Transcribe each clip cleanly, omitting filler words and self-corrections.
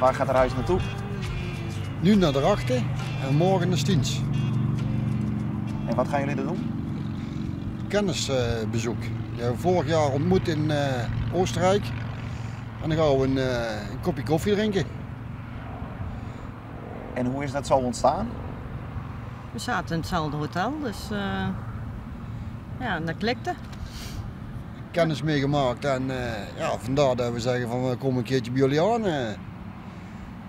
Waar gaat de reis naartoe? Nu naar Drachten en morgen naar Stiens. En wat gaan jullie er doen? Kennisbezoek. Die hebben we vorig jaar ontmoet in Oostenrijk. En dan gaan we een kopje koffie drinken. En hoe is dat zo ontstaan? We zaten in hetzelfde hotel, dus ja, en dat klikte. Kennis meegemaakt en ja, vandaar dat we zeggen van we komen een keertje bij jullie aan.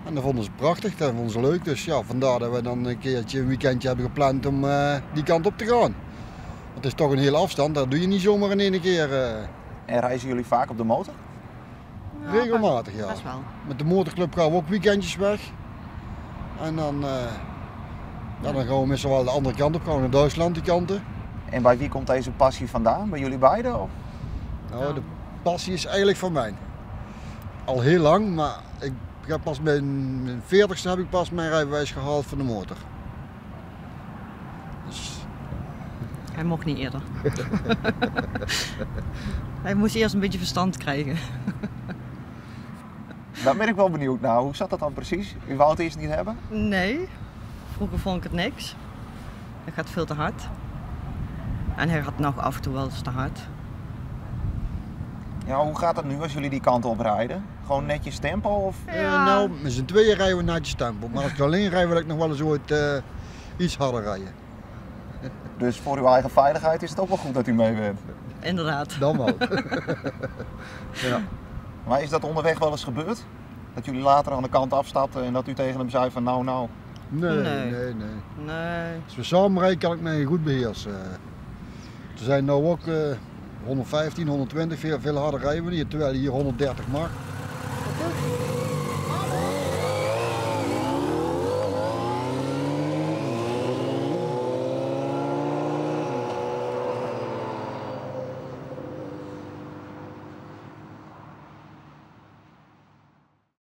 En dat vonden ze prachtig, dat vonden ze leuk. Dus ja, vandaar dat we dan een keertje een weekendje hebben gepland om die kant op te gaan. Want het is toch een hele afstand, dat doe je niet zomaar in één keer. En reizen jullie vaak op de motor? Ja, Regelmatig, ja. Best wel. Met de motorclub gaan we ook weekendjes weg. En ja, dan gaan we meestal wel de andere kant op, gaan we naar Duitsland die kanten. En bij wie komt deze passie vandaan? Bij jullie beiden? Of? Nou, de passie is eigenlijk van mij. Al heel lang, maar ik heb pas mijn 40ste heb ik pas mijn rijbewijs gehaald van de motor. Dus... Hij mocht niet eerder. Hij moest eerst een beetje verstand krijgen. Daar ben ik wel benieuwd naar. Hoe zat dat dan precies? U wou het eerst niet hebben? Nee, vroeger vond ik het niks. Het gaat veel te hard. En hij gaat nog af en toe wel eens te hard. Ja, hoe gaat dat nu als jullie die kant op rijden? Gewoon netjes tempo? Of? Ja. Nou, met z'n tweeën rijden we netjes tempo. Maar als ik alleen rijd wil ik nog wel eens ooit iets harder rijden. Dus voor uw eigen veiligheid is het ook wel goed dat u mee bent? Inderdaad. Dan wel. Ja. Maar is dat onderweg wel eens gebeurd? Dat jullie later aan de kant afstapten en dat u tegen hem zei van nou nou? Nee, Nee. nee, nee. Nee. Als we samen rijden kan ik mij goed beheersen. Er zijn nou ook 115, 120, veel harder rijden we niet, terwijl hier 130 mag.